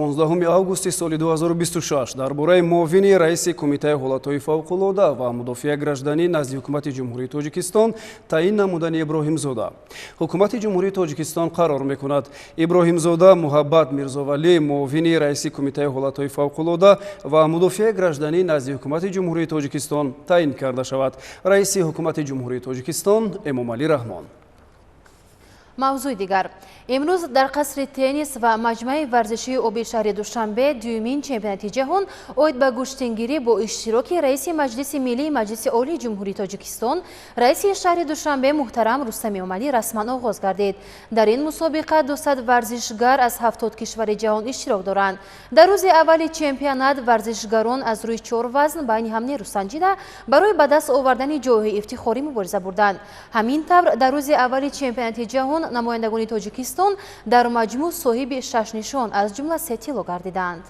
15 августи соли 2026 дар бораи муовини раиси Кумитаи ҳолатҳои фавқулода ва мудофиаи гражданӣ назди Ҳукумати Ҷумҳурии Тоҷикистон таъин намудани Иброҳимзода. Ҳукумати Ҷумҳурии Тоҷикистон қарор мекунад: Иброҳимзода Муҳаббат Мирзовалӣ муовини раиси Кумитаи ҳолатҳои фавқулода ва мудофиаи гражданӣ назди Ҳукумати Ҷумҳурии Тоҷикистон таъин карда шавад. Раиси Ҳукумати Ҷумҳурии Тоҷикистон Эмомалӣ Раҳмон. Мавзӯи дигар. Имрӯз дар қасри теннис ва маҷмӯаи варзишии оби шаҳри Душанбе дуюмин чемпионати ҷаҳон оид ба гӯштингирӣ бо иштироки раиси Маҷлиси Миллии Маҷлиси Олии Ҷумҳурии Тоҷикистон, раиси шаҳри Душанбе муҳтарам Рустам Эмомалӣ расман оғоз гардид. Дар ин мусобиқа 200 варзишгар аз 70 кишвари ҷаҳон иштирок доранд. Дар рӯзи аввали чемпионат варзишгарон аз рӯи 4 вазн байни ҳам нерӯ санҷида барои ба даст овардани ҷойҳои ифтихорӣ мубориза бурданд. Ҳамин тавр, дар рӯзи аввали чемпионати ҷаҳон намояндагони Тоҷикистон дар маҷмӯъ соҳиби 6 нишон, аз ҷумла 3 тилло гардиданд.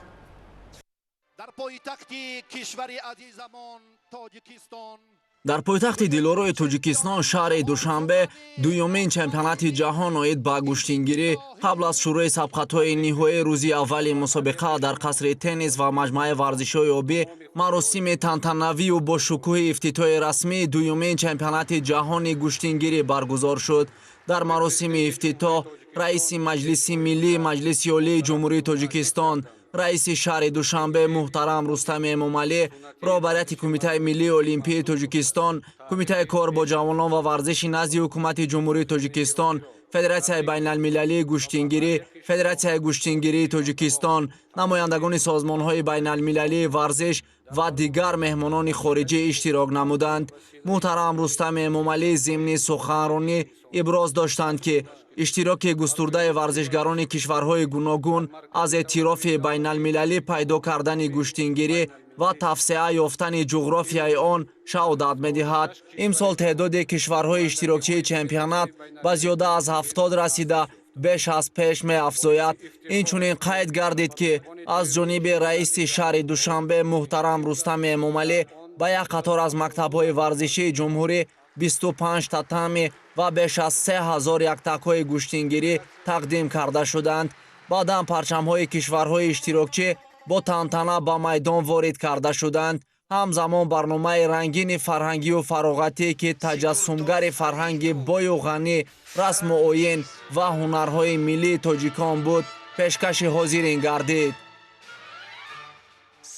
Дар пойтахти кишвари азизамон Тоҷикистон, Дар пойтахти дилорои Тоҷикистон, шаҳри Душанбе, дуюмин чемпионати ҷаҳон оид ба гӯштингирӣ қабл аз шурӯи сабқатҳои ниҳоии рӯзи аввали мусобиқа дар қасри теннис ва маҷмӯаи варзишҳои обӣ маросими тантанавию бо шукӯҳи ифтитоҳи расмии дуюмин чемпионати ҷаҳони гӯштингирӣ баргузор шуд. Дар маросими ифтитоҳ раиси Маҷлиси Миллии Маҷлиси Олии Ҷумҳурии Тоҷикистон, раиси шаҳри Душанбе муҳтарам Рустами Эмомалӣ, роҳбарияти Кумитаи миллии олимпии Тоҷикистон, Кумитаи кор бо ҷавонон ва варзиши назди Ҳукумати Ҷумҳурии Тоҷикистон, Федератсияи байналмилалии гӯштингирӣ, Федератсияи гӯштингирии Тоҷикистон, намояндагони созмонҳои байналмилалии варзиш ва дигар меҳмонони хориҷӣ иштирок намуданд. Муҳтарам Рустами Эмомалӣ зимни суханронӣ иброз доштанд, ки иштироки густурдаи варзишгарони кишварҳои гуногун аз эътирофи байналмилалӣ пайдо кардани гӯштингирӣ ва тавсеа ёфтани ҷуғрофияи он шаҳодат медиҳад. Имсол теъдоди кишварҳои иштирокчии чемпионат ба зиёда аз 70 расида, беш аз пеш меафзояд. Инчунин қайд гардид, ки аз ҷониби раиси шаҳри Душанбе муҳтарам Рустами Эмомалӣ ба як қатор аз мактабҳои варзишии ҷумҳурӣ 25 татами ва беш аз 3000 яктакҳои гӯштингирӣ тақдим карда шуданд. Баъдан парчамҳои кишварҳои иштирокчӣ бо тантана ба майдон ворид карда шуданд. Ҳамзамон барномаи рангини фарҳангию фароғатӣ, ки таҷассумгари фарҳанги бою ғанӣ, расму оин ва ҳунарҳои миллии тоҷикон буд, пешкаши ҳозирин гардид.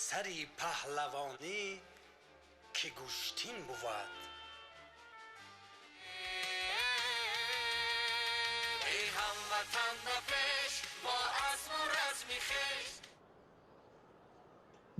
Сари паҳлавонӣ ки гӯштин бувад. Эй ҳамватан, ба пеш бо азму разми хеш.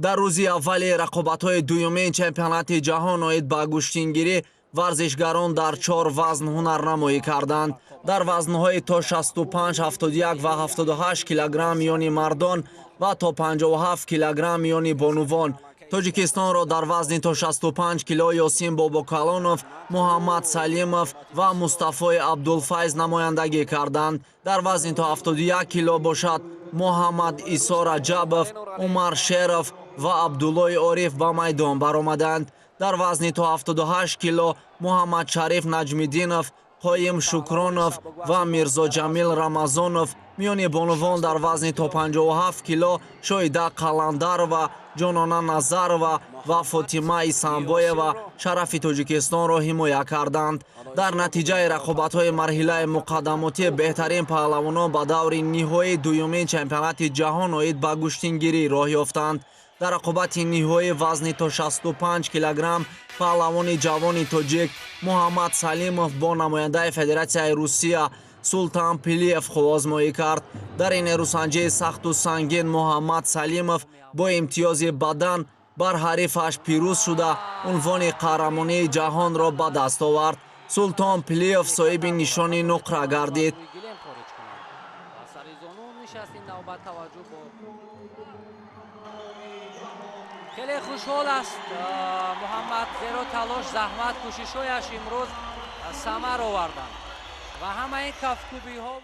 Дар рӯзи аввали рақобатҳои дуюмин чемпионати ҷаҳон оид ба гӯштингирӣ варзишгарон дар чор вазн ҳунарнамоӣ карданд. Дар вазнҳои то 65, 71 ва 78 килограмм миёни мардон ва то 57 килограмм миёни бонувон. Тоҷикистонро дар вазни то 65 кило Ёсин Бобокалонов, Муҳаммад Салимов ва Мустафои Абдулфайз намояндагӣ карданд. Дар вазни то 71 кило бошад, Муҳаммад Исо Раҷабов, Умар Шеров ва Абдуллои Ориф ба майдон баромаданд. Дар вазни то 78 кило Муҳаммад Шариф Наҷмиддинов, Қоим Шукронов ва Мирзоҷамил Рамазонов, миёни бонувон дар вазни то 57 кило Шоҳида Қаландарова, Ҷонона Назарова ва Фотима Исамбоева шарафи Тоҷикистонро ҳимоя карданд. Дар натиҷаи рақобатҳои марҳилаи муқаддамотӣ беҳтарин паҳлавонон ба даври ниҳоии дуюмин чемпионати ҷаҳон оид ба гӯштингирӣ роҳ ёфтанд. Дар рақобати ниҳоии вазни то 65 килограмм паҳлавони ҷавони тоҷик Муҳаммад Салимов бо намояндаи Федератсияи Русия Султан Пилиев қувваозмоӣ кард. Дар ин нерӯсанҷии сахту сангин Муҳаммад Салимов бо имтиёзи бадан бар ҳарифаш пирӯз шуда, унвони қаҳрамонии ҷаҳонро ба даст овард. Султон Пилиев соҳиби нишони нуқра гардид. Гилем хориҷ кунанд ва сари зону нишаст. Ин навбат таваҷҷӯҳ бо хеле хушҳол аст Муҳаммад, зеро талош, заҳмат, кӯшишҳояш имрӯз самар оварданд ва ҳамаи кафкӯбиҳо.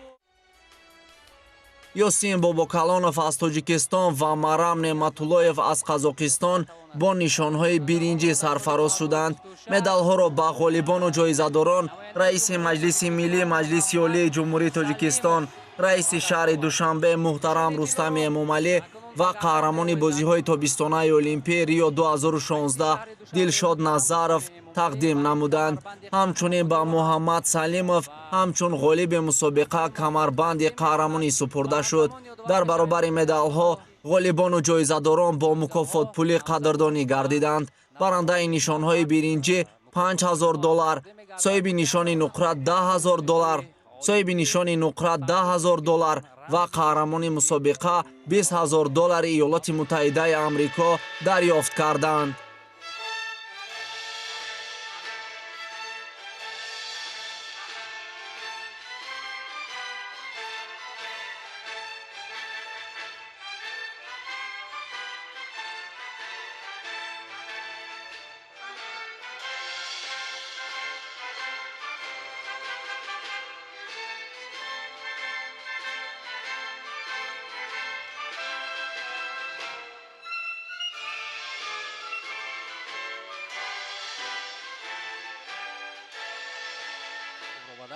Ёсин Бобокалонов аз Тоҷикистон ва Марам Неъматуллоев аз Қазоқистон бо нишонҳои биринҷӣ сарфароз шуданд. Медалҳоро ба ғолибону ҷоизадорон раиси Маҷлиси Миллии Маҷлиси Олии Ҷумҳурии Тоҷикистон, Раиси шаҳри Душанбе муҳтарам Рустами Эмомалӣ ва қаҳрамони бозиҳои тобистонаи Олимпӣ Рио 2016 Дилшод Назаров тақдим намуданд. Ҳамчунин ба Муҳаммад Салимов ҳамчун ғолиби мусобиқа камарбанди қаҳрамонӣ супурда шуд. Дар баробари медалҳо ғолибону ҷоизадорон бо мукофотпулӣ қадрдонӣ гардиданд. Барандаи нишонҳои биринҷӣ $5000, соҳиби нишони нуқра $10,000, соҳиби нишони нуқра $10,000 ва қаҳрамони мусобиқа $20,000 Иёлоти Муттаҳидаи Амрико дарёфт карданд.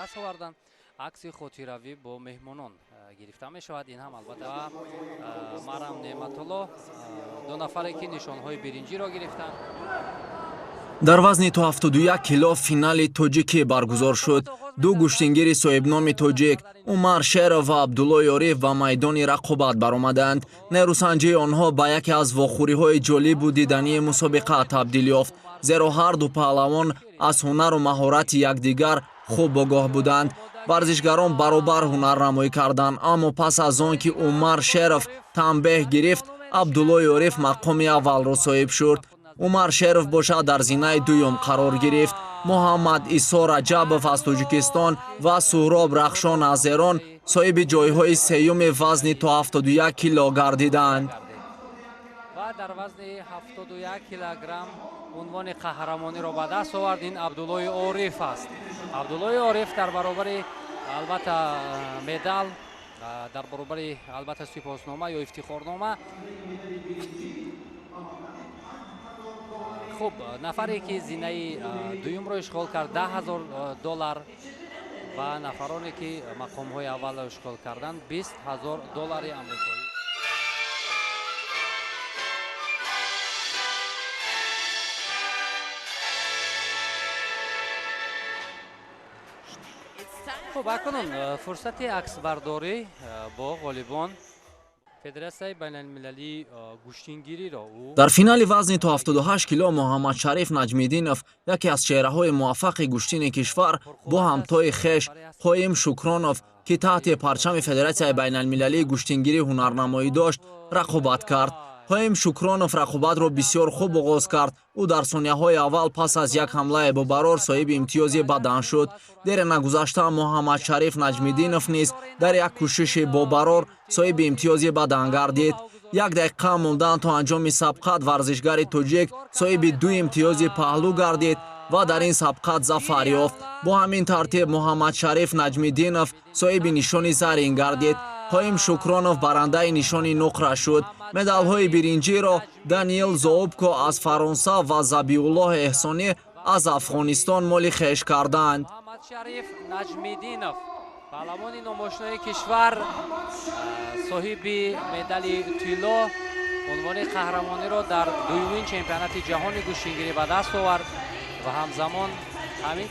Даст овардан акси хотиравӣ бо меҳмонон гирифта мешавад. Ин ҳам албатта Марам Неъматулло, ду нафаре ки нишонҳои биринҷиро гирифтанд. Дар вазни то 71 кило финали тоҷикӣ баргузор шуд. Ду гӯштингири соҳибноми тоҷик Умар Шеров ва Абдулло Ёриф ба майдони рақобат баромаданд. Нерӯсанҷии онҳо ба яке аз вохӯриҳои ҷолибу дидании мусобиқа табдил ёфт, зеро ҳар ду паҳлавон аз ҳунару маҳорати якдигар хуб огоҳ буданд. Варзишгарон баробар ҳунарнамоӣ карданд, аммо пас аз он ки Умар Шеров танбеҳ гирифт, Абдулло Ёриф мақоми аввалро соҳиб шуд. Умар Шеров бошад дар зинаи дуюм қарор гирифт. Муҳаммад Исо Раҷабов аз Тоҷикистон ва Суҳроб Рахшон аз Эрон соҳиби ҷойҳои сеюми вазни то 71 кило гардиданд. Ва дар вазни 71 килограмм унвони қаҳрамониро ба даст овард. Ин Абдуллои Ориф аст. Абдуллои Ориф дар баробари албатта медал, дар баробари албатта сипоснома ё ифтихорнома. Хуб, нафаре ки зинаи дуюмро ишғол кард $10,000 ва нафароне ки мақомҳои аввалро ишғол карданд $20,000 амрикоӣ. Хуб, акнун фурсати аксбардорӣ бо ғолибон Федератсияи байналмилалии гӯштингириро ӯ Дар финали вазни то 78 кило Муҳаммадшариф Наҷмиддинов, яке аз чеҳраҳои муваффақи гӯштини кишвар, бо ҳамтои хеш Қоим Шукронов, ки таҳти парчами Федератсияи байналмилалии гӯштингирӣ ҳунарнамоӣ дошт, рақобат кард. Қоим Шукронов рақобатро бисёр хуб оғоз кард. Ӯ дар сонияҳои аввал пас аз як ҳамлаи бобарор соҳиби имтиёзи бадан шуд. Дере нагузашта Муҳаммадшариф Наҷмиддинов низ дар як кӯшиши бобарор соҳиби имтиёзи бадан гардид. Як дақиқа мондан то анҷоми сабқат варзишгари тоҷик соҳиби ду имтиёзи паҳлӯ гардид ва дар ин сабқат зафар ёфт. Бо ҳамин тартиб Муҳаммадшариф Наҷмиддинов соҳиби нишони зарин гардид. Қоим Шукронов барандаи нишони нуқра шуд. Медалҳои биринҷиро Даниил Зоубко аз Фаронса ва Забиуллоҳ Эҳсонӣ аз Афғонистон моли хеш карданд. Муҳаммадшариф Наҷмиддинов, паҳлавони номошинои кишвар, соҳиби медали тилло, унвони қаҳрамониро дар дуюмин чемпионати ҷаҳони гӯштингирӣ ба даст овард ва ҳамзамон ҳамин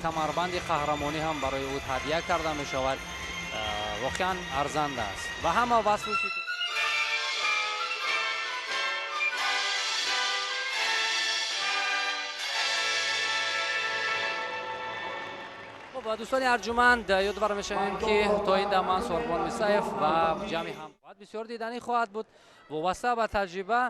камарбанди қаҳрамонӣ ҳам барои ӯ ҳадя карда мешавад. Воқеан арзанда аст ва ҳама васфу Хуб, дӯстони арҷуманд, ёдовар мешавем ки то ин дам ман Сорбон Мисаев ва ҷамъи ҳамқувват бисёр диданӣ хоҳад буд. Вобаста ба таҷриба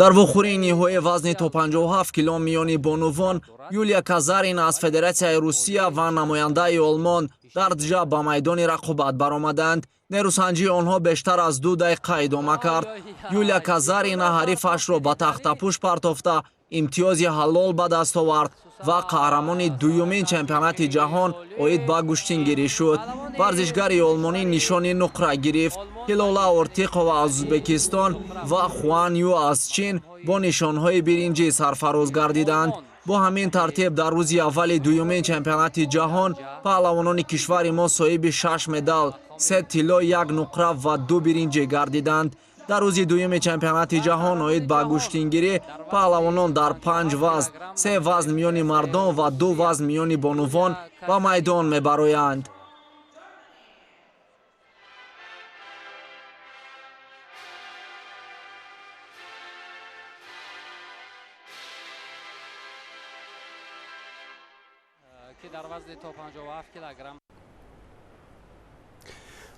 Дар вохӯрии ниҳоии вазни то 57 кило миёни бонувон Юлия Казарина аз Федератсияи Русия ва намояндаи Олмон дар ҷа ба майдони рақобат баромаданд. Нерӯсанҷии онҳо бештар аз 2 дақиқа идома кард. Юлия Казарина ҳарифашро ба тахтапӯш партофта имтиёзи ҳалол ба даст овард ва қаҳрамони дуюмин чемпионати ҷаҳон оид ба гӯштингирӣ шуд. Варзишгари олмонӣ нишони нуқра гирифт. Ҳилола Ортиқова аз Ӯзбекистон ва Хуан Ю аз Чин бо нишонҳои биринҷӣ сарфароз гардиданд. Бо ҳамин тартиб дар рӯзи аввали дуюмин чемпионати ҷаҳон паҳлавонони кишвари мо соҳиби 6 медал, 3 тилло, 1 нуқра ва 2 биринҷӣ гардиданд. Дар рӯзи дуюми чемпионати ҷаҳон оид ба гӯштингирӣ паҳлавонон дар 5 вазн, 3 вазн миёни мардон ва 2 вазн миёни бонувон ба майдон мебароянд. Дар вазни то 57 килограмм.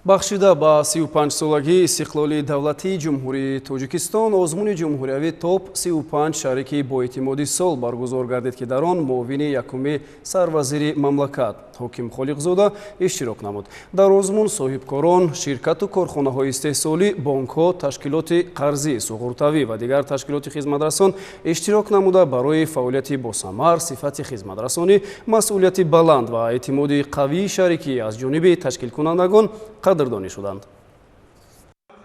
Бахшида ба 35-солагии истиқлоли давлатии Ҷумҳурии Тоҷикистон озмуни ҷумҳуриявӣ топ 35 шарики боэътимоди сол баргузор гардид, ки дар он муовини якуми сарвазири мамлакат Ҳоким Холиқзода иштирок намуд. Дар озмун соҳибкорон, ширкату корхонаҳои истеҳсолӣ, бонкҳо, ташкилоти қарзӣ, суғуртавӣ ва дигар ташкилоти хизматрасон иштирок намуда барои фаъолияти босамар, сифати хизматрасонӣ, масъулияти баланд ва эътимоди қавии шарикӣ аз ҷониби ташкилкунандагон қадрдонӣ шуданд.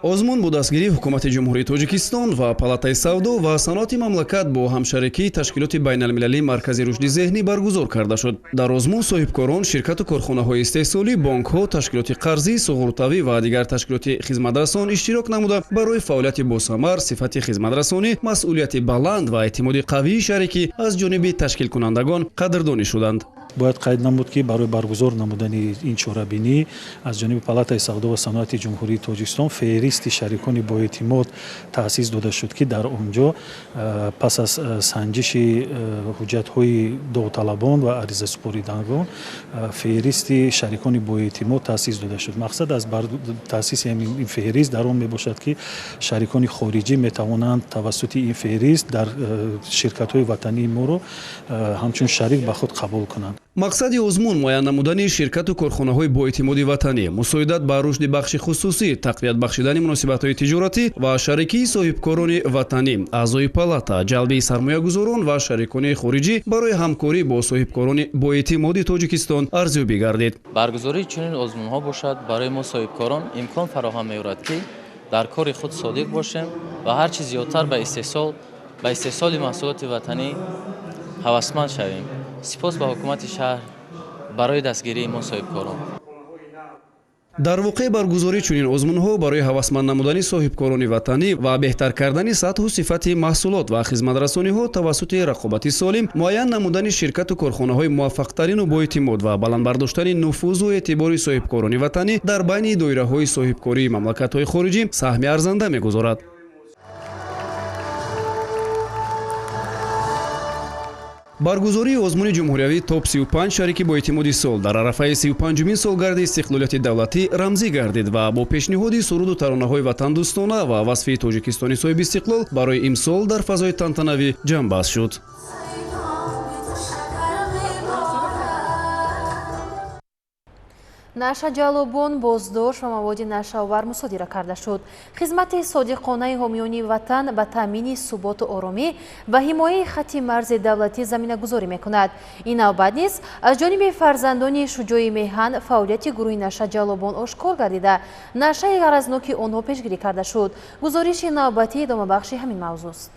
Озмун бо дастгирии Ҳукумати Ҷумҳурии Тоҷикистон ва Палатаи савдо ва саноати мамлакат бо ҳамшарикии ташкилоти байналмилалии Маркази рушди зеҳнӣ баргузор карда шуд. Дар озмун соҳибкорон, ширкату корхонаҳои истеҳсолӣ, бонкҳо, ташкилоти қарзӣ, суғуртавӣ ва дигар ташкилоти хизматрасон иштирок намуда барои фаъолияти босамар, сифати хизматрасонӣ, масъулияти баланд ва эътимоди қавии шарикӣ аз ҷониби ташкилкунандагон қадрдонӣ шуданд. Бояд қайд намуд, ки барои баргузор намудани ин чорабинӣ аз ҷониби Палатаи савдо ва саноати Ҷумҳурии Тоҷикистон феҳристи шарикони боэътимод таъсис дода шуд, ки дар он ҷо пас аз санҷиши ҳуҷҷатҳои довталабон ва аризасупоридагон феҳристи шарикони боэътимод таъсис дода шуд. Мақсад аз таъсиси ин феҳрист дар он мебошад, ки шарикони хориҷӣ метавонанд тавассути ин феҳрист дар ширкатҳои ватании моро ҳамчун шарик ба худ қабул кунанд. Мақсади озмун муайян намудани ширкату корхонаҳои боэътимоди ватанӣ, мусоидат ба рушди бахши хусусӣ, тақвият бахшидани муносибатҳои тиҷоратӣ ва шарикии соҳибкорони ватанӣ, аъзои палата, ҷалби сармоягузорон ва шарикони хориҷӣ барои ҳамкорӣ бо соҳибкорони боэътимоди Тоҷикистон арзёбӣ гардид. Баргузории чунин озмунҳо бошад барои мо соҳибкорон имкон фароҳам меорад, ки дар кори худ содиқ бошем ва ҳарчи зиёдтар ба истеҳсоли маҳсулоти ватанӣ ҳавасманд шавем. Сипос ба ҳукумати шаҳр барои дастгирии мо соҳибкорон. Дар воқеъ баргузории чунин озмунҳо барои ҳавасманд намудани соҳибкорони ватанӣ ва беҳтар кардани сатҳу сифати маҳсулот ва хизматрасониҳо тавассути рақобати солим, муайян намудани ширкату корхонаҳои муваффақтарину боэътимод ва баланд бардоштани нуфузу эътибори соҳибкорони ватанӣ дар байни доираҳои соҳибкории мамлакатҳои хориҷӣ саҳми арзанда мегузорад. Баргузории озмуни ҷумҳуриявии топ 35 шарики боэътимоди сол дар арафаи 35-умин солгарди истиқлолияти давлатӣ рамзӣ гардид ва бо пешниҳоди суруду таронаҳои ватандӯстона ва васфи Тоҷикистони соҳиби истиқлол барои имсол дар фазои тантанавӣ ҷамъбаст шуд. Наша ҷалобон боздошт ва маводи нашаовар мусодира карда шуд. Хизмати содиқонаи ҳомиёни ватан ба таъмини суботу оромӣ ва ҳимояи хатти марзи давлатӣ заминагузорӣ мекунад. Ин навбат низ аз ҷониби фарзандони шуҷои меҳан фаъолияти гурӯҳи наша ҷалобон ошкор гардида, нашаи ғаразноки онҳо пешгирӣ карда шуд. Гузориши навбатӣ идомабахши ҳамин мавзӯст.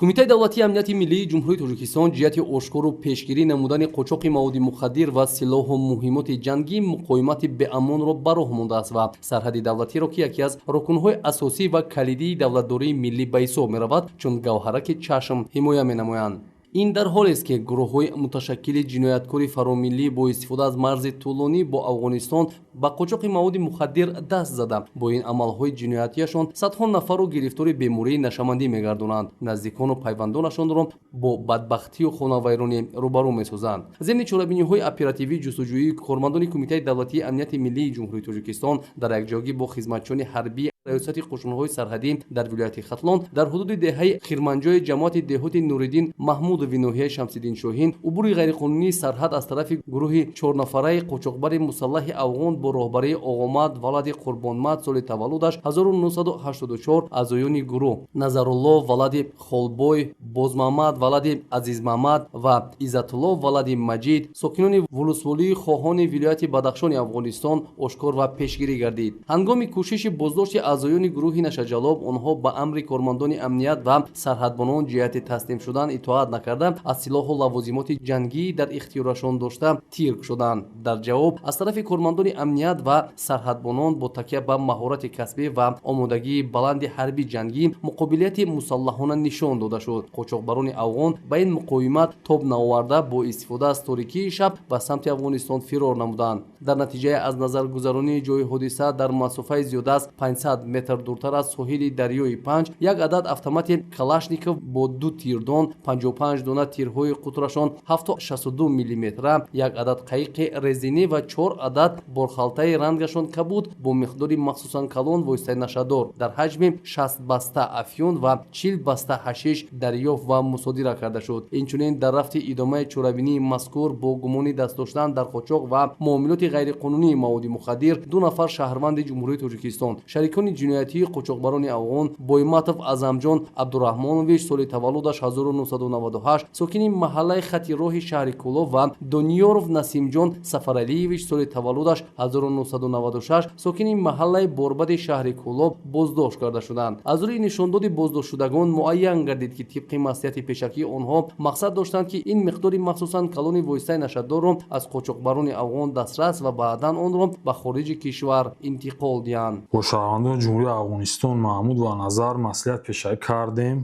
Кумитаи давлатии амнияти миллии Ҷумҳурии Тоҷикистон ҷиҳати ошкору пешгирӣ намудани қочоқи маводи мухаддир ва силоҳу муҳимоти ҷангӣ муқовимати беамонро ба роҳ мондааст ва сарҳади давлатиро, ки яке аз рукнҳои асосӣ ва калидии давлатдории миллӣ ба ҳисоб меравад, чун гавҳараки чашм ҳимоя менамоянд. Ин дар ҳолест, ки гурӯҳҳои муташаккили ҷинояткори фаромиллӣ бо истифода аз марзи тӯлонӣ бо Афғонистон ба қочоқи маводи мухаддир даст зада, бо ин амалҳои ҷиноятияшон садҳо нафарро гирифтори бемории нашамандӣ мегардонанд, наздикону пайвандонашонро бо бадбахтию хонавайронӣ рӯбарӯ месозанд. Зимни чорабиниҳои оперативии ҷустуҷӯии кормандони Кумитаи давлатии амнияти миллии Ҷумҳурии Тоҷикистон дар якҷоягӣ бо хизматчиёни ҳарбӣ раёсати қушунҳои сарҳадӣ дар вилояти Хатлон дар ҳудуди деҳаи Хирманҷои ҷамоати деҳоти Нуриддин Маҳмудови ноҳияи Шамсиддин Шоҳин убури ғайриқонунии сарҳад аз тарафи гурӯҳи чорнафараи қочоқбари мусаллаҳи афғон бо роҳбарии Оғомад валади Қурбонмад соли таваллудаш 1984 аъзоёни гурӯҳ Назарулло валади Холбой, Бозмамад валади Азизмамад ва Иззатулло валади Маҷид сокинони вулусволии Хоҳони вилояти Бадахшони Афғонистон ошкор ва пешгирӣ гардид. Ҳангоми кӯшиши боздошти Аъзоёни гурӯҳи нашаҷалоб онҳо ба амри кормандони амният ва сарҳадбонон ҷиҳати таслим шудан итоат накарда, аз силоҳу лавозимоти ҷангӣ дар ихтиёрашон дошта тир шуданд. Дар ҷавоб аз тарафи кормандони амният ва сарҳадбонон бо такя ба маҳорати касбӣ ва омодагии баланди ҳарби ҷангӣ муқобилияти мусаллаҳона нишон дода шуд. Қочоқбарони афғон ба ин муқовимат тоб наоварда, бо истифода аз торикии шаб ба самти Афғонистон фирор намуданд. Дар натиҷаи аз назаргузаронии ҷои ҳодиса дар масофаи зиёда аз 500 метр дуртар аз соҳили дарёи Панҷ як адад автомати Калашников бо 2 тирдон, 55 дона тирҳои қутрашон 7,62 миллиметра, як адад қайиқи резинӣ ва 4 адад борхалтаи рангашон кабуд бо миқдори махсусан калон воситаи нашадор дар ҳаҷми 60 баста афюн ва 40 баста ҳашиш дарёфт ва мусодира карда шуд. Инчунин дар рафти идомаи чорабинии мазкур бо гумони даст доштан дар қочоқ ва муомилоти ғайриқонунии маводи мухаддир 2 нафар шаҳрванди Ҷумҳурии Тоҷикистон, шарикони ҷиноятии қочоқбарони афғон Бойматов Азамҷон Абдураҳмонович, соли таваллудаш 1998, сокини маҳаллаи хати роҳи шаҳри Кӯлоб ва Дониёров Насимҷон Сафаралиевич, соли таваллудаш 1996, сокини маҳаллаи Борбади шаҳри Кӯлоб боздошт карда шуданд. Аз рӯи нишондоди боздоштшудагон муайян гардид, ки тибқи маслиҳати пешакии онҳо мақсад доштанд, ки ин миқдори махсусан калони воситаи нашадорро аз қочоқбарони афғон дастрас ва баъдан онро ба хориҷи кишвар интиқол диҳанд. Бо шаҳрвандони Ҷумҳурии Афғонистон Маҳмуд ва Назар маслиҳат пешакӣ кардем,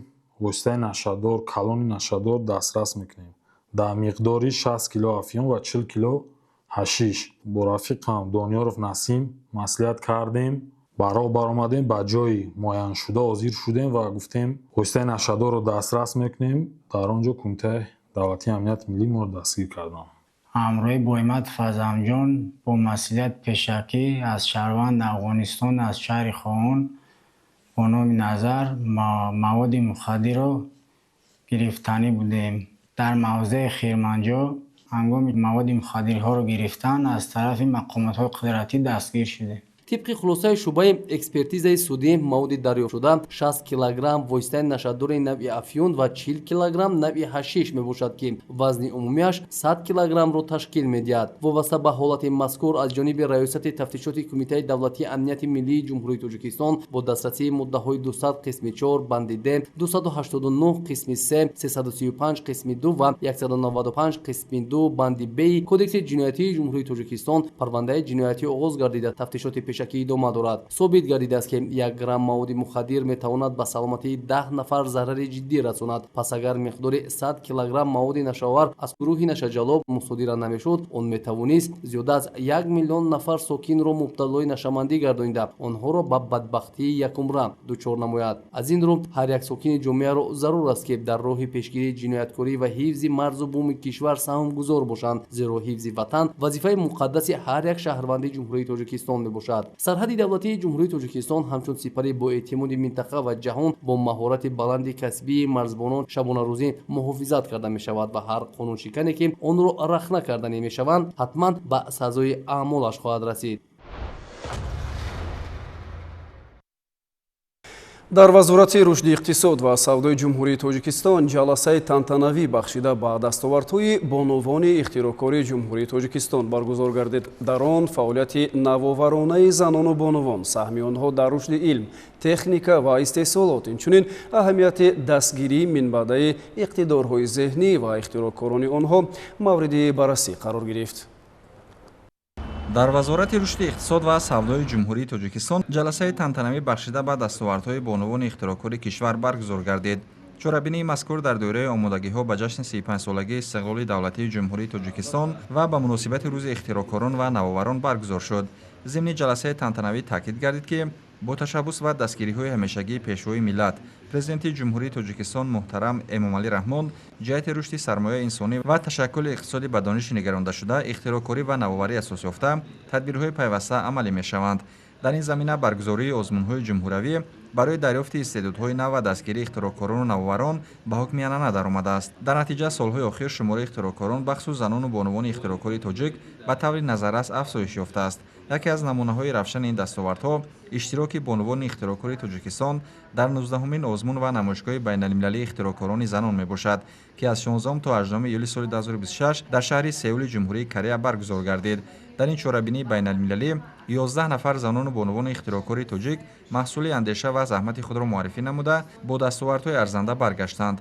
воситаи нашадор, калони нашадор дастрас мекунем дар миқдори 60 кило афюн ва 40 кило ҳашиш. Бо рафиқам Дониёров Насим маслиҳат кардем, ба роҳ баромадем, ба ҷои муайяншуда ҳозир шудем ва гуфтем воситаи нашадорро дастрас мекунем. Дар он ҷо Кумитаи давлатии амнияти миллӣ моро дастгир карданд. Ҳамроҳи Бойматов Азамҷон бо маслиҳат пешакӣ аз шаҳрванд Афғонистон аз шаҳри Хоҳон бо номи Назар маводи мухаддирро гирифтанӣ будем. Дар мавзеи Хирманҷо ҳангоми маводи мухаддирҳоро гирифтан аз тарафи мақомотҳои қудратӣ дастгир шудем. Тибқи хулосаи шӯъбаи экспертизаи судӣ маводи дарёфтшуда 60 килограмм воситаи нашадори навъи афюн ва 40 килограмм навъи ҳашиш мебошад, ки вазни умумиаш 100 килограммро ташкил медиҳад. Вобаста ба ҳолати мазкур аз ҷониби Раёсати тафтишоти Кумитаи давлатии амнияти миллии Ҷумҳурии Тоҷикистон бо дастрасии моддаҳои 200 қисми 4 банди Д, 289 қисми 3, 335 қисми 2 ва 195 қисми 2 банди Б Кодекси ҷиноятии Ҷумҳурии Тоҷикистон парвандаи ҷиноятӣ оғоз гардида, тафтишоти пешакӣ идома дорад. Собит гардидааст, ки 1 грамм маводи мухаддир метавонад ба саломатии 10 нафар зарари ҷиддӣ расонад. Пас агар миқдори 100 килограмм маводи нашаовар аз гурӯҳи нашаҷалоб мусодира намешуд, он метавонист зиёда аз 1 миллион нафар сокинро мубталои нашамандӣ гардонида, онҳоро ба бадбахтии якумра дучор намояд. Аз ин рӯ ҳар як сокини ҷомеаро зарур аст, ки дар роҳи пешгирии ҷинояткорӣ ва ҳифзи марзу буми кишвар саҳмгузор бошанд, зеро ҳифзи ватан вазифаи муқаддаси ҳар як шаҳрванди Ҷумҳурии Тоҷикистон мебошад. Сарҳади давлатии Ҷумҳурии Тоҷикистон ҳамчун сипари боэътимоди минтақа ва ҷаҳон бо маҳорати баланди касбии марзбонон шабонарӯзӣ муҳофизат карда мешавад ва ҳар қонуншикане, ки онро рахна карда намешаванд, ҳатман ба сазои аъмолаш хоҳад расид. Дар Вазорати рушди иқтисод ва савдои Ҷумҳурии Тоҷикистон ҷаласаи тантанавӣ бахшида ба дастовардҳои бонувони ихтироъкории Ҷумҳурии Тоҷикистон баргузор гардид. Дар он фаъолияти навоваронаи занону бонувон, саҳми онҳо дар рушди илм, техника ва истеҳсолот, инчунин аҳамияти дастгирии минбаъдаи иқтидорҳои зеҳнӣ ва ихтироъкорони онҳо мавриди баррасӣ қарор гирифт. Дар Вазорати рушди иқтисод ва савдои Ҷумҳурии Тоҷикистон ҷаласаи тантанавӣ бахшида ба дастовардҳои бонувони ихтироъкори кишвар баргузор гардид. Чорабинии мазкур дар доираи омодагиҳо ба ҷашни 35-солагии истиқлоли давлатии Ҷумҳурии Тоҷикистон ва ба муносибати рӯзи ихтироъкорон ва навоварон баргузор шуд. Зимни ҷаласаи тантанавӣ таъкид гардид, ки бо ташаббус ва дастгириҳои ҳамешагии Пешвои миллат, Президенти Ҷумҳурии Тоҷикистон муҳтарам Эмомалӣ Раҳмон ҷиҳати рушди сармояи инсонӣ ва ташаккули иқтисоди ба дониши нигарондашуда, ихтироъкорӣ ва навоварӣ асос ёфта, тадбирҳои пайваста амалӣ мешаванд. Дар ин замина баргузории озмунҳои ҷумҳуравӣ барои дарёфти истеъдодҳои нав ва дастгирии ихтироъкорону навоварон ба ҳукми анъана даромадааст. Дар натиҷа солҳои охир шумораи ихтироъкорон, бахусус занону бонувони ихтироъкори тоҷик ба таври назаррас афзоиш ёфтааст. Яке аз намунаҳои равшани ин дастовардҳо иштироки бонувони ихтироъкори Тоҷикистон дар 19-умин озмун ва намоишгоҳи байналмилалии ихтироъкорони занон мебошад, ки аз 16 то 18 июли соли 2026 дар шаҳри Сеули Ҷумҳурии Корея баргузор гардид. Дар ин чорабинии байналмилалӣ 11 нафар занону бонувони ихтироъкори тоҷик маҳсули андеша ва заҳмати худро муаррифӣ намуда, бо дастовардҳои арзанда баргаштанд.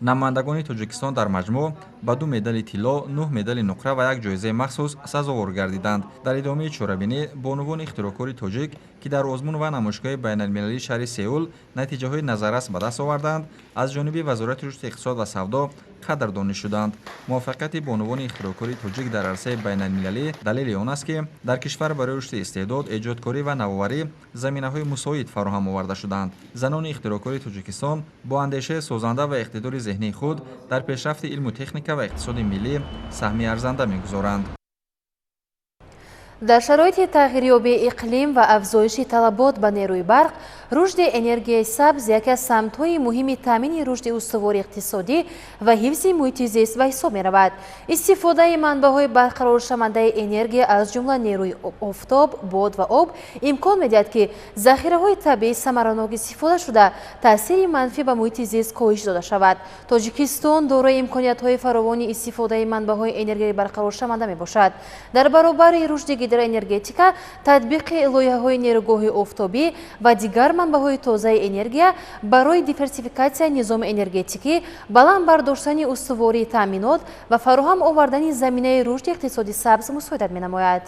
Намояндагони Тоҷикистон дар маҷмӯъ ба 2 медали тилло, 9 медали нуқра ва як ҷоизаи махсус сазовор гардиданд. Дар идомаи чорабинӣ бонувони ихтироъкори тоҷик, ки дар озмун ва намоишгоҳи байналмилалии шаҳри Сеул натиҷаҳои назаррас ба даст оварданд, аз ҷониби Вазорати рушди иқтисод ва савдо қадрдонӣ шуданд. Муваффақияти бонувони ихтироъкори тоҷик дар арсаи байналмилалӣ далели он аст, ки дар кишвар барои рушди истеъдод, эҷодкорӣ ва навоварӣ заминаҳои мусоид фароҳам оварда шуданд. Занони ихтироъкори Тоҷикистон бо андешаи созанда ва иқтидори зеҳнии худ дар пешрафти илму техника ва иқтисоди миллӣ саҳми арзанда мегузоранд. Дар шароити тағйирёбии иқлим ва афзоиши талабот ба нерӯи барқ, рушди энергияи сабз яке аз самтҳои муҳими таъмини рушди устувори иқтисодӣ ва ҳифзи муҳити зист ба ҳисоб меравад. Истифодаи манбаъҳои барқароршавандаи энергия аз ҷумла нерӯи офтоб, бод ва об имкон медиҳад, ки захираҳои табиӣ самаранок истифода шуда, таъсири манфӣ ба муҳити зист коҳиш дода шавад. Тоҷикистон дорои имкониятҳои фаровони истифодаи манбаъҳои энергияи барқароршаванда мебошад. Дар баробари рушди гидроэнергетика, татбиқи лоиҳаҳои нерӯгоҳи офтобӣ ва дигар манбаъҳои тозаи энергия барои диверсификатсияи низоми энергетикӣ, баланд бардоштани устувории таъминот ва фароҳам овардани заминаи рушди иқтисоди сабз мусоидат менамояд.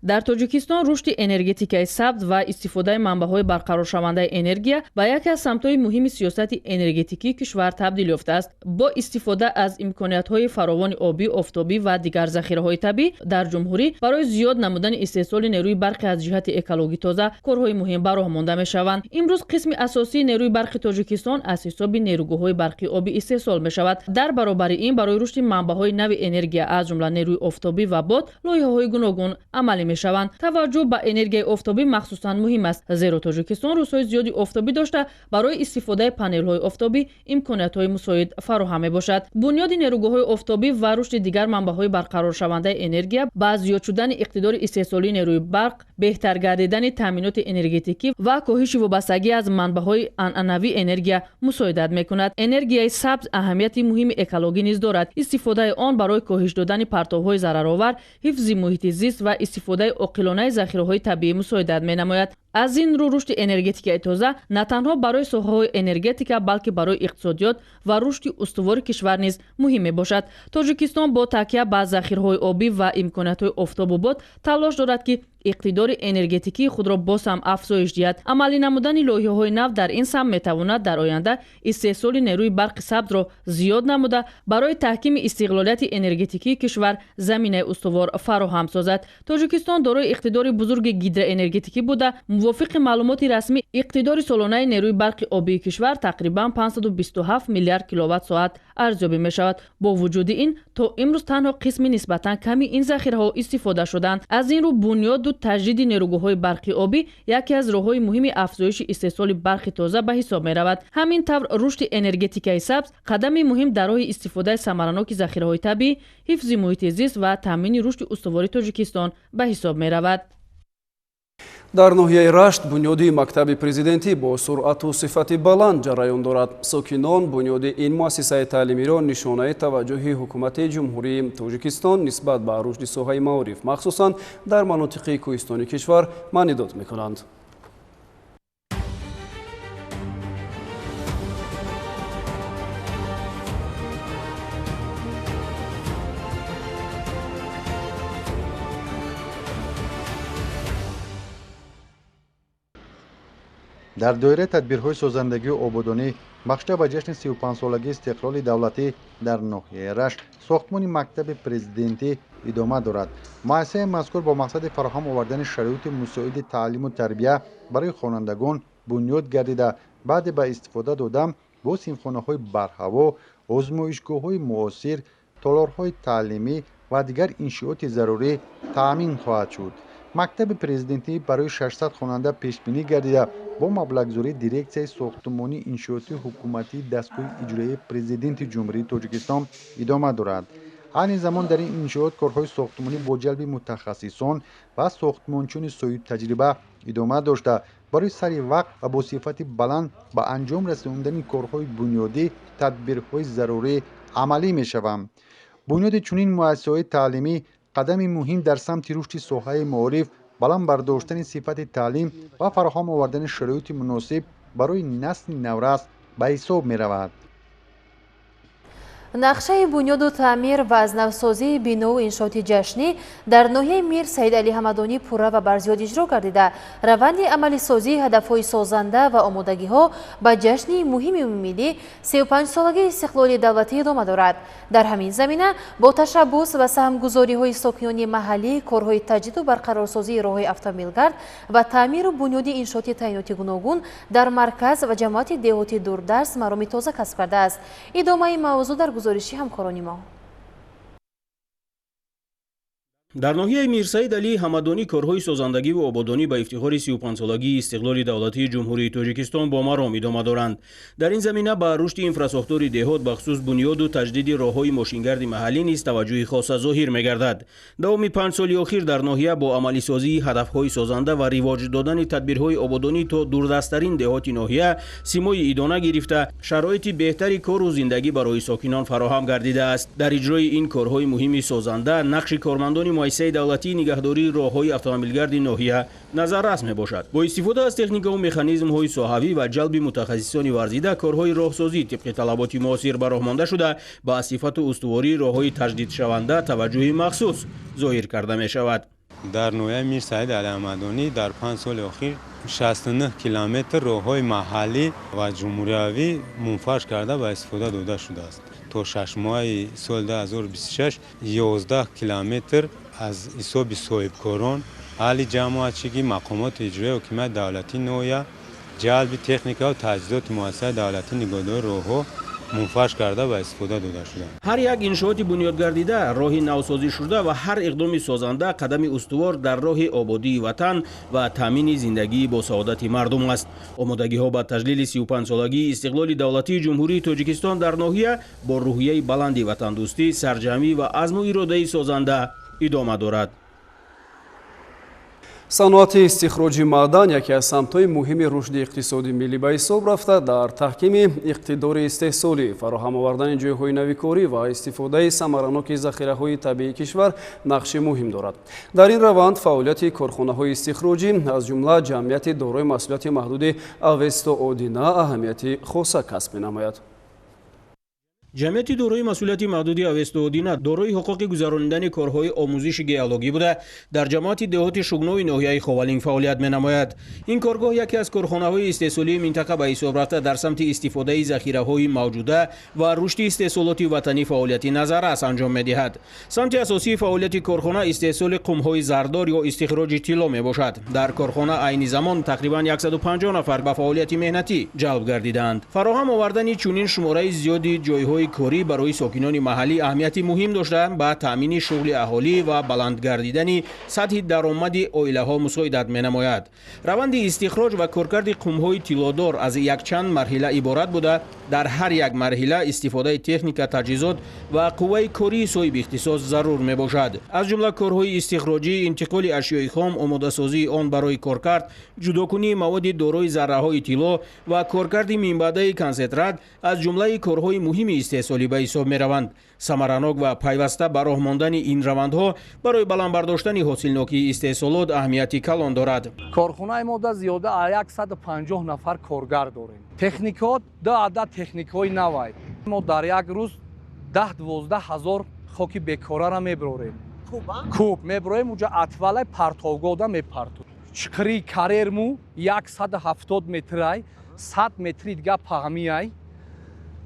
Дар Тоҷикистон рушди энергетикаи сабз ва истифодаи манбаъҳои барқароршавандаи энергия ба яке аз самтҳои муҳими сиёсати энергетикии кишвар табдил ёфтааст. Бо истифода аз имкониятҳои фаровони обӣ, офтобӣ ва дигар захираҳои табиӣ дар ҷумҳурӣ барои зиёд намудани истеҳсоли нерӯи барқи аз ҷиҳати экологӣ тоза корҳои муҳим ба роҳ монда мешаванд. Имрӯз қисми асосии нерӯи барқи Тоҷикистон аз ҳисоби нерӯгоҳҳои барқи обӣ истеҳсол мешавад. Дар баробари ин барои рушди манбаъҳои нави энергия аз ҷумла нерӯи офтобӣ ва бод лоиҳаҳои гуногун амалӣ мешаванд. Таваҷҷӯҳ ба энергияи офтобӣ махсусан муҳим аст, зеро Тоҷикистон рӯзҳои зиёди офтобӣ дошта, барои истифодаи панелҳои офтобӣ имкониятҳои мусоид фароҳам мебошад. Бунёди нерӯгоҳҳои офтобӣ ва рушди дигар манбаъҳои барқароршавандаи энергия ба зиёд шудани иқтидори истеҳсолии нерӯи барқ, беҳтар гардидани таъминоти энергетикӣ ва коҳиши вобастагӣ аз манбаъҳои анъанавии энергия мусоидат мекунад. Энергияи сабз аҳамияти муҳими экологӣ низ дорад. Истифодаи он барои коҳиш додани партовҳои зараровар, ҳифзи муҳити зист ва истифодаи оқилонаи захираҳои табиӣ мусоидат менамояд. Аз ин рӯ рушди энергетикаи тоза на танҳо барои соҳаҳои энергетика, балки барои иқтисодиёт ва рушди устувори кишвар низ муҳим мебошад. Тоҷикистон бо такя ба захираҳои обӣ ва имкониятҳои офтобу бод талош дорад, ки иқтидори энергетикии худро боз ҳам афзоиш диҳад. Амалӣ намудани лоиҳаҳои нав дар ин самт метавонад дар оянда истеҳсоли нерӯи барқи сабзро зиёд намуда, барои таҳкими истиқлолияти энергетикии кишвар заминаи устувор фароҳам созад. Тоҷикистон дорои иқтидори бузурги гидроэнергетикӣ буда, мувофиқи маълумоти расмӣ иқтидори солонаи нерӯи барқи обии кишвар тақрибан 527 миллиард киловатт-соат арзёбӣ мешавад. Бо вуҷуди ин то имрӯз танҳо қисми нисбатан ками ин захираҳо истифода шуданд. Аз ин рӯ бунёду таҷдиди нерӯгоҳҳои барқи обӣ яке аз роҳҳои муҳими афзоиши истеҳсоли барқи тоза ба ҳисоб меравад. Ҳамин тавр рушди энергетикаи сабз қадами муҳим дар роҳи истифодаи самараноки захираҳои табиӣ, ҳифзи муҳити зист ва таъмини рушди устувори Тоҷикистон ба ҳисоб меравад. Дар ноҳияи Рашт бунёди мактаби президентӣ бо суръату сифати баланд ҷараён дорад. Сокинон бунёди ин муассисаи таълимиро нишонаи таваҷҷӯҳи ҳукумати Ҷумҳурии Тоҷикистон нисбат ба рушди соҳаи маориф, махсусан дар манотиқи кӯҳистони кишвар маънидод мекунанд. Дар доираи тадбирҳои созандагию ободонӣ бахшида ба ҷашни 35-солагии истиқлоли давлатӣ дар ноҳияи Рашт сохтмони мактаби президентӣ идома дорад. Муассисаи мазкур бо мақсади фароҳам овардани шароити мусоиди таълиму тарбия барои хонандагон бунёд гардида, баъде ба истифода додан бо синфхонаҳои барҳаво, озмоишгоҳҳои муосир, толорҳои таълимӣ ва дигар иншиоти зарурӣ таъмин хоҳад шуд. Мактаби президентӣ барои 600 хонанда пешбинӣ гардида, бо маблағгузории дирексияи сохтмонии иншиоти ҳукуматии дастгоҳи иҷроияи президенти Ҷумҳурии Тоҷикистон идома дорад. Айни замон дар ин иншоот корҳои сохтмонӣ бо ҷалби мутахассисон ва сохтмончиёни соҳибтаҷриба идома дошта, барои сари вақт ва бо сифати баланд ба анҷом расондани корҳои бунёдӣ тадбирҳои зарурӣ амалӣ мешаванд. Бунёди чунин муассисаҳои таълимӣ қадами муҳим дар самти рушди соҳаи маориф, баланд бардоштани сифати таълим ва фароҳам овардани шароити муносиб барои насли наврас ба ҳисоб меравад. Нақшаи бунёду таъмир ва аз навсозии бинову иншооти ҷашнӣ дар ноҳияи Мир Саид Алӣ Ҳамадонӣ пурра ва барзиёд иҷро гардида, раванди амалисозии ҳадафҳои созанда ва омодагиҳо ба ҷашни муҳими умумимиллӣ 35-солагии истиқлоли давлатӣ идома дорад. Дар ҳамин замина бо ташаббус ва саҳмгузориҳои сокинони маҳаллӣ корҳои таҷдиду барқарорсозии роҳҳои автомобилгард ва таъмиру бунёди иншооти таъиноти гуногун дар марказ ва ҷамоати деҳоти дурдаст мароми тоза касб кардааст. Идомаи мавзӯъ дар гузориши ҳамкорони мо. Дар ноҳияи Мирсаид Алии Ҳамадонӣ корҳои созандагӣ ва ободонӣ ба ифтихори 35-солагии истиқлоли давлатии Ҷумҳурии Тоҷикистон бо маром идома доранд. Дар ин замина ба рушди инфрасохтори деҳот, бахусус бунёду таҷдиди роҳҳои мошингарди маҳаллӣ низ таваҷҷӯҳи хоса зоҳир мегардад. Давоми 5 соли охир дар ноҳия бо амалисозии ҳадафҳои созанда ва ривоҷ додани тадбирҳои ободонӣ то дурдасттарин деҳоти ноҳия симои идона гирифта, шароити беҳтари кору зиндагӣ барои сокинон фароҳам гардидааст. Дар иҷрои ин корҳои муҳими созанда нақши кормандони муассисаи давлатии нигаҳдории роҳҳои автомобилгарди ноҳия назаррас мебошад. Бо истифода аз техникаву механизмҳои соҳавӣ ва ҷалби мутахассисони варзида корҳои роҳсозӣ тибқи талаботи муосир ба роҳ монда шуда, ба сифату устувории роҳҳои таҷдидшаванда таваҷҷӯҳи махсус зоҳир карда мешавад. Дар ноҳияи Мир Саид Алӣ Ҳамадонӣ дар 5 соли охир 69 километр роҳҳои маҳаллӣ ва ҷумҳуриявӣ мунфарш карда ба истифода дода шудааст. То 6 моҳи соли 2026 11 километр аз ҳисоби соҳибкорон, аҳли ҷамоатчигӣ, мақомоти иҷроияи ҳокимияти давлатии ноҳия, ҷалби техника ва таҷҳизоти муассисаи давлатии нигаҳдории роҳҳо мунфарш карда ба истифода дода шуданд. Ҳар як иншооти бунёдгардида, роҳи навсозӣ шуда ва ҳар иқдоми созанда қадами устувор дар роҳи ободии ватан ва таъмини зиндагии босаодати мардум аст. Омодагиҳо ба таҷлили 35-солагии истиқлоли давлатии Ҷумҳурии Тоҷикистон дар ноҳия бо рӯҳияи баланди ватандӯстӣ, сарҷамӣ ва азму иродаи созанда идома дорад. Саноати истихроҷи маъдан яке аз самтҳои муҳими рушди иқтисоди миллӣ ба ҳисоб рафта, дар таҳкими иқтидори истеҳсолӣ, фароҳам овардани ҷойҳои навикорӣ ва истифодаи самараноки захираҳои табиии кишвар нақши муҳим дорад. Дар ин раванд фаъолияти корхонаҳои истихроҷӣ, аз ҷумла ҷамъияти дорои масъулияти маҳдуди Авесто Одина аҳамияти хоса касб менамояд. Ҷамъияти дорои масъулияти маҳдуди Авесто Одина дорои ҳуқуқи гузаронидани корҳои омӯзиши геологӣ буда, дар ҷамоати деҳоти Шугнови ноҳияи Ховалинг фаъолият менамояд. Ин коргоҳ яке аз корхонаҳои истеҳсолии минтақа ба ҳисоб рафта, дар самти истифодаи захираҳои мавҷуда ва рушди истеҳсолоти ватанӣ фаъолияти назаррас анҷом медиҳад. Самти асосии фаъолияти корхона истеҳсоли қумҳои зардор ё истихроҷи тилло мебошад. Дар корхона айни замон тақрибан 150 нафар ба фаъолияти меҳнатӣ ҷалб гардидаанд. Фароҳам овардани чунин шумораи зиёди ҷойҳои корӣ барои сокинони маҳаллӣ аҳамияти муҳим дошта, ба таъмини шуғли аҳолӣ ва баланд гардидани сатҳи даромади оилаҳо мусоидат менамояд. Раванди истихроҷ ва коркарди қумҳои тиллодор аз якчанд марҳила иборат буда, дар ҳар як марҳила истифодаи техника, таҷҳизот ва қувваи кории соҳиби ихтисос зарур мебошад. Аз ҷумла корҳои истихроҷӣ, интиқоли ашёи хом, омодасозии он барои коркард, ҷудокунии маводи дорои зарраҳои тилло ва коркарди минбаъдаи консентрат аз ҷумлаи корҳои муҳими истеҳсолӣ ба ҳисоб мераванд. Самаранок ва пайваста ба роҳ мондани ин равандҳо барои баланд бардоштани ҳосилнокии истеҳсолот аҳамияти калон дорад. Корхонаи мо да зиёда аз 150 нафар коргар дорем. Техникаҳо ду адад техникаҳои навай. Мо дар як рӯз 10-12 ҳазор хоки бекорара мебарорем. Куб мебарорем, уҷа атвалай партовгоҳда мепартоем. Чиқирии карерму 170 метрай, 100 метри дига паҳмиай.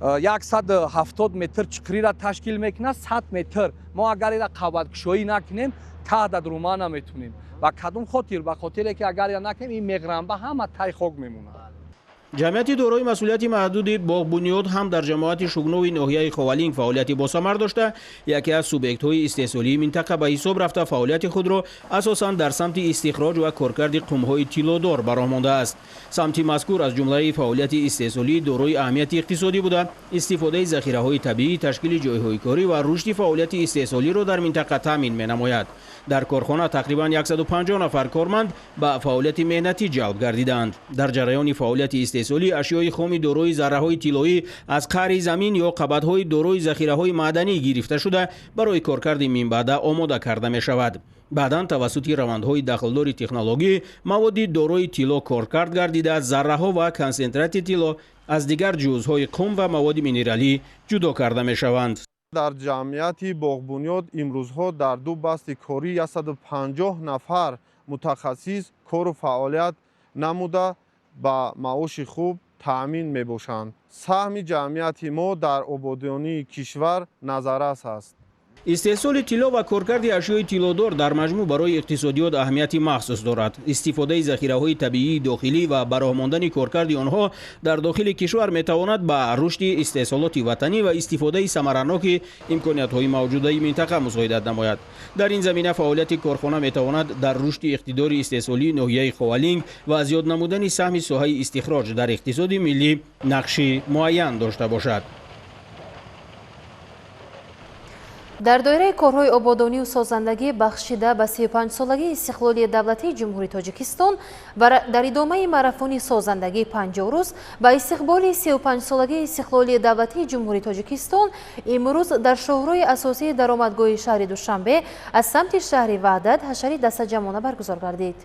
170 метр чиқириро ташкил мекунад, 100 метр. Мо агар ира қабаткушоӣ накунем, таҳдад рума наметунем. Ба кадом хотир? Ба хотире ки агар ира накунем, ин меғрамба ҳама тай хок мемонад. Ҷамъияти дорои масъулияти маҳдуди Боғбунёд ҳам дар ҷамоати Шугнови ноҳияи Ховалинг фаъолияти босамар дошта, яке аз субъектҳои истеҳсолии минтақа ба ҳисоб рафта, фаъолияти худро асосан дар самти истихроҷ ва коркарди қумҳои тиллодор ба роҳ мондааст. Самти мазкур аз ҷумлаи фаъолияти истеҳсолии дорои аҳамияти иқтисодӣ буда, истифодаи захираҳои табиӣ, ташкили ҷойҳои корӣ ва рушди фаъолияти истеҳсолиро дар минтақа таъмин менамояд. Дар корхона тақрибан 150 нафар корманд ба фаъолияти меҳнатӣ ҷалб гардидаанд. Дар ҷараёни фаъолияти истеҳсолӣ ашёи хоми дорои зарраҳои тиллоӣ аз қаъри замин ё қабатҳои дорои захираҳои маъданӣ гирифта шуда, барои коркарди минбаъда омода карда мешавад. Баъдан тавассути равандҳои дахлдори технологӣ маводи дорои тилло коркард гардида, зарраҳо ва консентрати тилло аз дигар ҷузъҳои қум ва маводи минералӣ ҷудо карда мешаванд. Дар ҷамъияти Боғбунёд имрӯзҳо дар ду басти корӣ 150 нафар мутахассис кору фаъолият намуда ба маоши хуб таъмин мебошанд. Саҳми ҷамъияти мо дар ободонии кишвар назаррас аст. Истеҳсоли тилло ва коркарди ашёи тиллодор дар маҷмӯъ барои иқтисодиёт аҳамияти махсус дорад. Истифодаи захираҳои табиии дохилӣ ва ба роҳ мондани коркарди онҳо дар дохили кишвар метавонад ба рушди истеҳсолоти ватанӣ ва истифодаи самараноки имкониятҳои мавҷудаи минтақа мусоидат намояд. Дар ин замина фаъолияти корхона метавонад дар рушди иқтидори истеҳсолии ноҳияи Ховалинг ва зиёд намудани саҳми соҳаи истихроҷ дар иқтисоди миллӣ нақши муайян дошта бошад. Дар доираи корҳои ободонию созандагӣ бахшида ба 35-солагии истиқлолии давлатии Ҷумҳурии Тоҷикистон ва дар идомаи марафони созандагии 50 рӯз ба истиқболи 35-солагии истиқлолии давлатии Ҷумҳурии Тоҷикистон имрӯз дар шоҳрои асосии даромадгоҳи шаҳри Душанбе аз самти шаҳри Ваҳдат ҳашари дастаҷамъона баргузор гардид.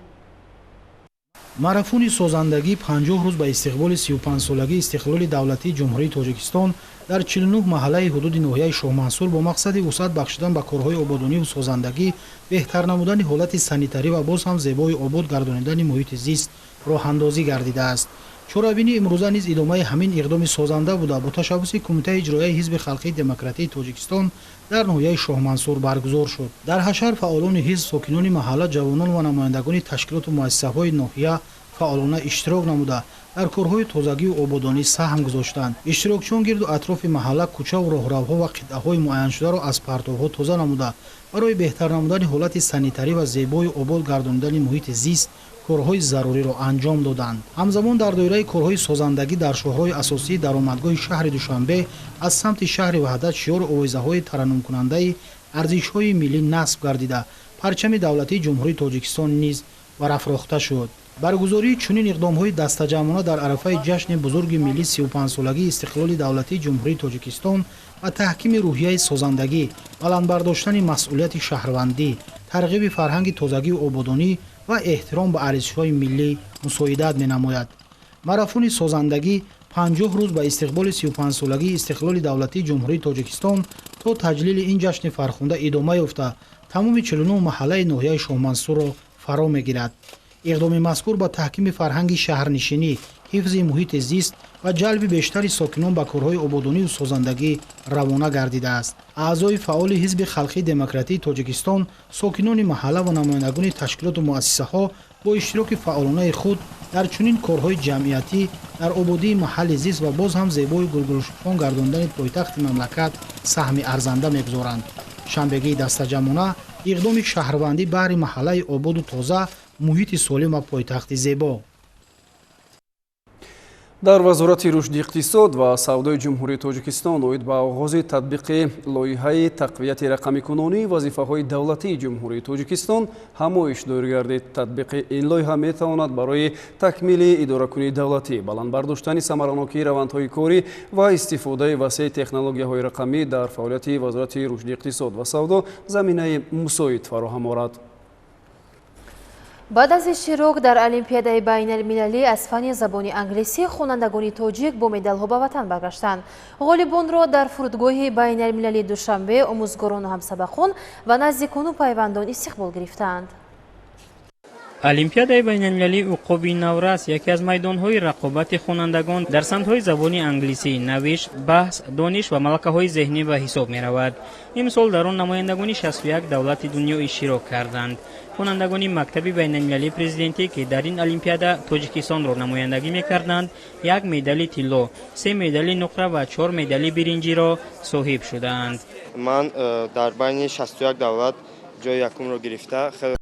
Марафони созандагӣ 50 рӯз ба истиқболи 35-солагии истиқлоли давлатии Ҷумҳурии Тоҷикистон дар 49 маҳаллаи ҳудуди ноҳияи Шоҳмансур бо мақсади вусъат бахшидан ба корҳои ободониву созандагӣ, беҳтар намудани ҳолати санитарӣ ва боз ҳам зебою обод гардонидани муҳити зист роҳандозӣ гардидааст. Чорабинӣ имрӯза низ идомаи ҳамин иқдоми созанда буда, бо ташаббуси Кумитаи иҷроияи Ҳизби халқии демократии Тоҷикистон дар ноҳияи Шоҳмансур баргузор шуд. Дар ҳашар фаъолони ҳизб, сокинони маҳалла, ҷавонон ва намояндагони ташкилоту муассисаҳои ноҳия фаъолона иштирок намуда, дар корҳои тозагию ободонӣ саҳм гузоштанд. Иштирокчиён гирду атрофи маҳалла, кӯчаву роҳравҳо ва қитъаҳои муайяншударо аз партовҳо тоза намуда, барои беҳтар намудани ҳолати санитарӣ ва зебою обод гардонидани муҳити зист корҳои заруриро анҷом доданд. Ҳамзамон дар доираи корҳои созандагӣ дар шоҳрои асосии даромадгоҳи шаҳри Душанбе аз самти шаҳри Ваҳдат шиёру овезаҳои тараннумкунандаи арзишҳои миллӣ насб гардида, парчами давлатии Ҷумҳурии Тоҷикистон низ барафрохта шуд. Баргузории чунин иқдомҳои дастаҷамъона дар арафаи ҷашни бузурги миллӣ 35-солагии истиқлоли давлатии Ҷумҳурии Тоҷикистон ва таҳкими рӯҳияи созандагӣ, баланд бардоштани масъулияти шаҳрвандӣ, тарғиби фарҳанги тозагию ободонӣ ва эҳтиром ба арзишҳои миллӣ мусоидат менамояд. Марафони созандагӣ 50 рӯз ба истиқболи 35-солагии истиқлоли давлатии Ҷумҳурии Тоҷикистон то таҷлили ин ҷашни фархунда идома ёфта, тамоми 49 маҳаллаи ноҳияи Шоҳмансурро фаро мегирад. Иқдоми мазкур ба таҳкими фарҳанги шаҳрнишинӣ, ҳифзи муҳити зист ва ҷалби бештари сокинон ба корҳои ободонию созандагӣ равона гардидааст. Аъзои фаъоли Ҳизби халқии демократии Тоҷикистон, сокинони маҳалла ва намояндагони ташкилоту муассисаҳо бо иштироки фаъолонаи худ дар чунин корҳои ҷамъиятӣ дар ободии маҳалли зист ва боз ҳам зебои гулгулшукон гардондани пойтахти мамлакат саҳми арзанда мегузоранд. Шанбегии дастаҷамъона иқдоми шаҳрвандӣ баҳри маҳаллаи ободу тоза, муҳити солим ва пойтахти зебо. Дар Вазорати рушди иқтисод ва савдои Ҷумҳурии Тоҷикистон оид ба оғози татбиқи лоиҳаи тақвияти рақамикунонии вазифаҳои давлатии Ҷумҳурии Тоҷикистон ҳамоиш доир гардид. Татбиқи ин лоиҳа метавонад барои такмили идоракунии давлатӣ, баланд бардоштани самаранокии равандҳои корӣ ва истифодаи васеи технологияҳои рақамӣ дар фаъолияти Вазорати рушди иқтисод ва савдо заминаи мусоид фароҳам орад. Баъд аз иштирок дар Олимпиадаи байналмилалӣ аз фанни забони англисӣ хонандагони тоҷик бо медалҳо ба ватан баргаштанд. Ғолибонро дар фурудгоҳи байналмилалии Душанбе омӯзгорону ҳамсабақон ва наздикону пайвандон истиқбол гирифтаанд. Олимпиадаи байналмилалии уқоби наврас яке аз майдонҳои рақобати хонандагон дар самтҳои забони англисӣ, навишт, баҳс, дониш ва малакаҳои зеҳнӣ ба ҳисоб меравад. Имсол дар он намояндагони 61 давлати дунё иштирок карданд. Хонандагони мактаби байналмилалии президентӣ, ки дар ин олимпиада Тоҷикистонро намояндагӣ мекарданд, як медали тилло, се медали нуқра ва чор медали биринҷиро соҳиб шудаанд. Ман дар байни 61 давлат ҷои якумро гирифта, хеле